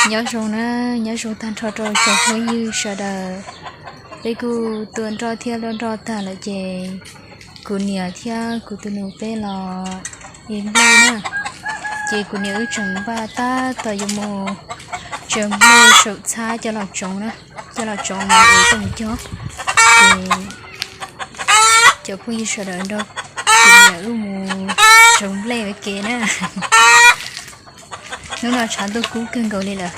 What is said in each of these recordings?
Nyob zoo na, nyob zoo tag nrho rau tsoom phooj ywg sawv daws. Peb kuj tua nroj thiab luaj nroj tag lawm ces kuv niam thiab kuv tus nus peb los ev nplej na. Ces kuv niam wb tseem npaj tab tom yuav mus tsaws nplej saum txhab coj los tsoov na, coj los tsoov mas es coj mus cog. Ces cov phooj ywg sawv daws nrog kuv niam wb mus tsaws nplej ua ke na. Hnub no tshav ntuj kub kawg nkaus li lawm.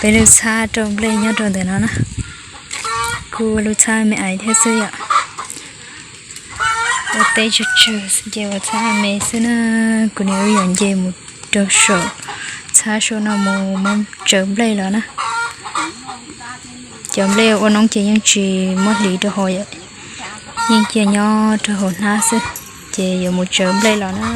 Peb lub txhab rau nplej nyob rau ntawm no na. Kuj lub txhab me ais thiab xwb yom. Ua teb tsawg tsawg ces ua txhab me xwb na. Kuv niam wb yuav nce mus rau saum txhab saum no mus muab tsaws nplej los na. Cov nplej ua noob ces yeej tsis muab hliv rau hauv, yeej cia nyob rau hauv hnab xwb, ces yuav mus tsaws nplej los na.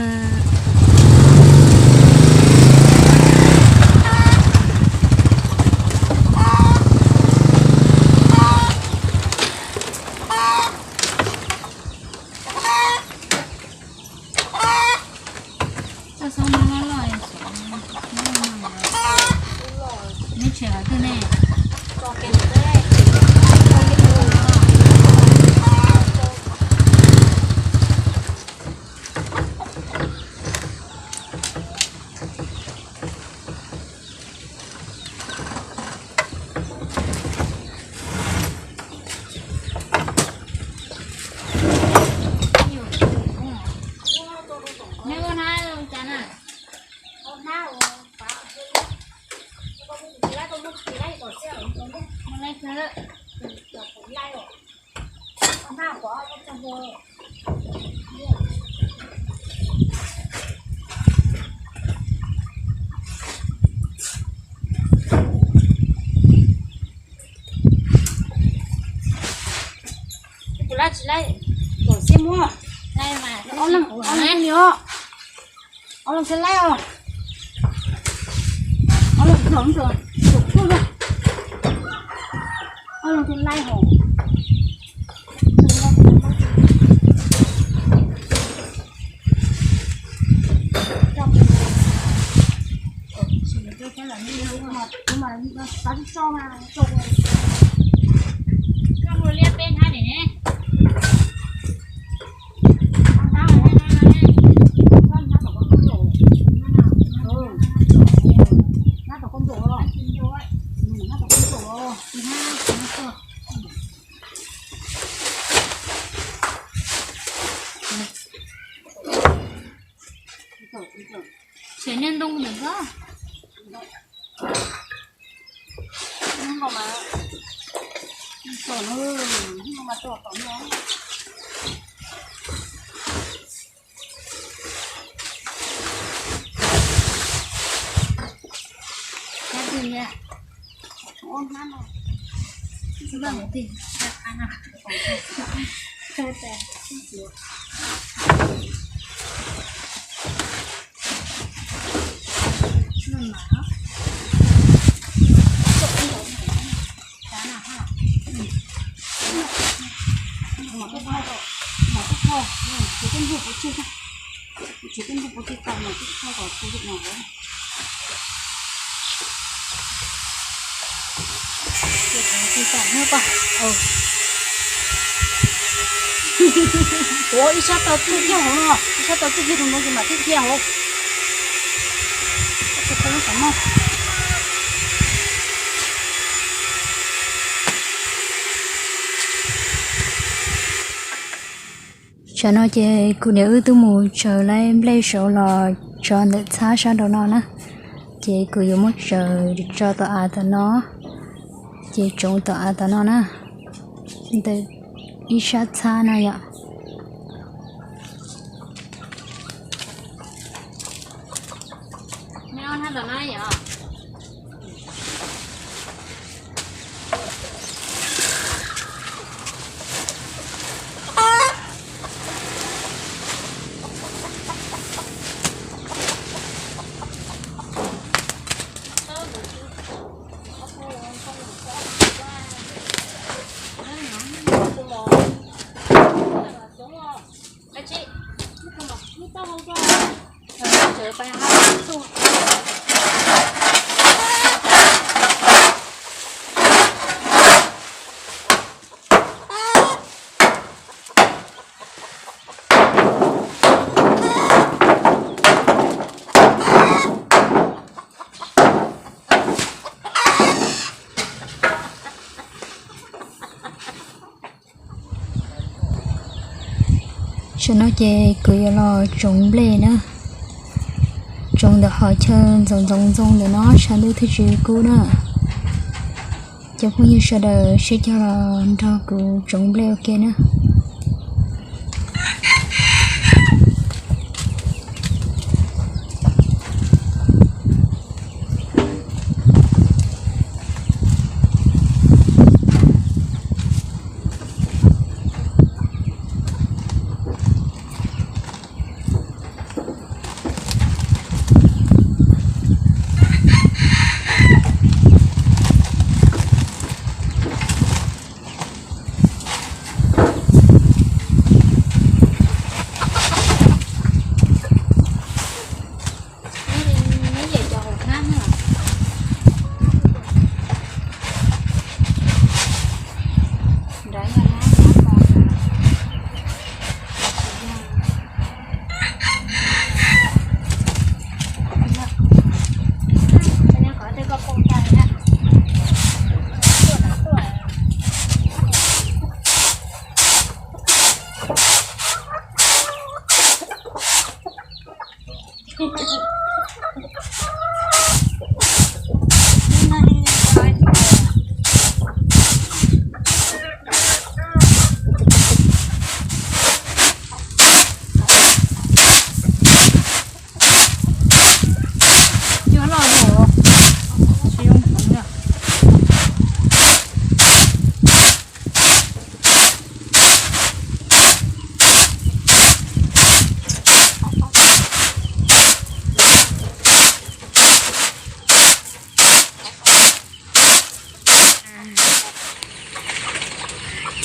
Kuv laj tsis laij, kom xiab muab. Ob leeg, ob leeg li os. Ob leeg thiaj laij os. Ob leeg, ob leeg thiaj laij hos. Tsev niag ntoo ntawm ko. Ua ib sab tau txuj kiag hauv no, ib sab tau txuj kiag rau no ces mam txuj kiag hauv. Tsam no ces kuv niam wb twb mus tsaws lawm nplej saud los tso ntawm txhab sab nraud no na. Ces kuv yuav muab tsaws tso tom av tom no, ces tsoov tom av tom no na, ntawm ib sab txhab no yom. Tam sim no ces kuv yuav los tsoov nplej na. Tsoov ntawm qhov chaw ntxoov ntxoov ntxoo ntawm no tshav ntuj thiaj tsis kub na. Cov phooj ywg sawv daws sib cog los nrog kuv tsoov nplej ua ke na.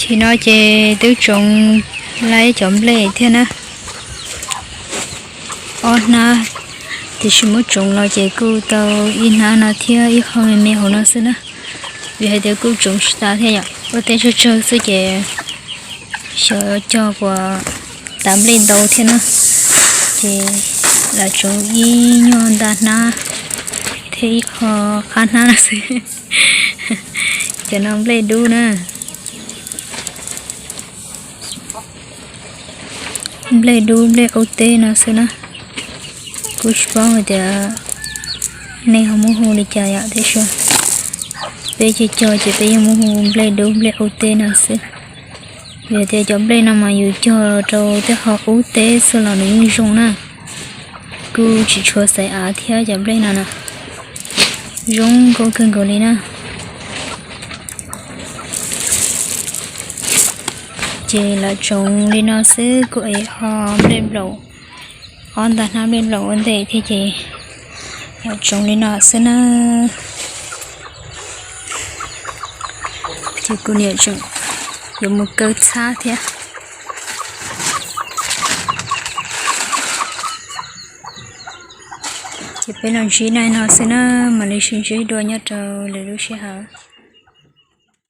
Tam sim no ces twb tsoov laib cov nplej thiab na. Ob hnab, tiam sis muab tsoov los ces kuj tau ib hnab no thiab ib qho me me hauv no xwb na. Vim hais tias kuj tsoov tsis tas thiab yom, ua teb tsawg tsawg xwb ces xyov cog puas tas nplej ntau thiab na. Ces lam tsoov ib nyuag nta hnab thiab ib qho qab hnab no xwb. Cov no nplej dub na. Nplej dub nplej ub teb no xwb na. Kuj tsis paub hais tias nej ho muab hu li cas yom, tiam sis peb cog cog ces peb yeej muab hu nplej dub nplej ub teb no xwb. Vim tias cov nplej no mas yus cog rau tej qhov ub teb xwb los nws yeej zoo na. Kuj tsis tshua xaiv av thiab cov nplej no na. Zoo nkauj kawg nkaus li na. Ces lam tsoov li no xwb kuj es ho nplej nplaum, ob nta hnab nplej nplaum ua ntej thiab ces lam tsoov li no xwb na. Ces kuv niam tseem yuav mus kaw txhab thiab. Ces peb los ntsib na no xwb na, mam li sib ntsib dua nyob rau lwm lub sij hawm.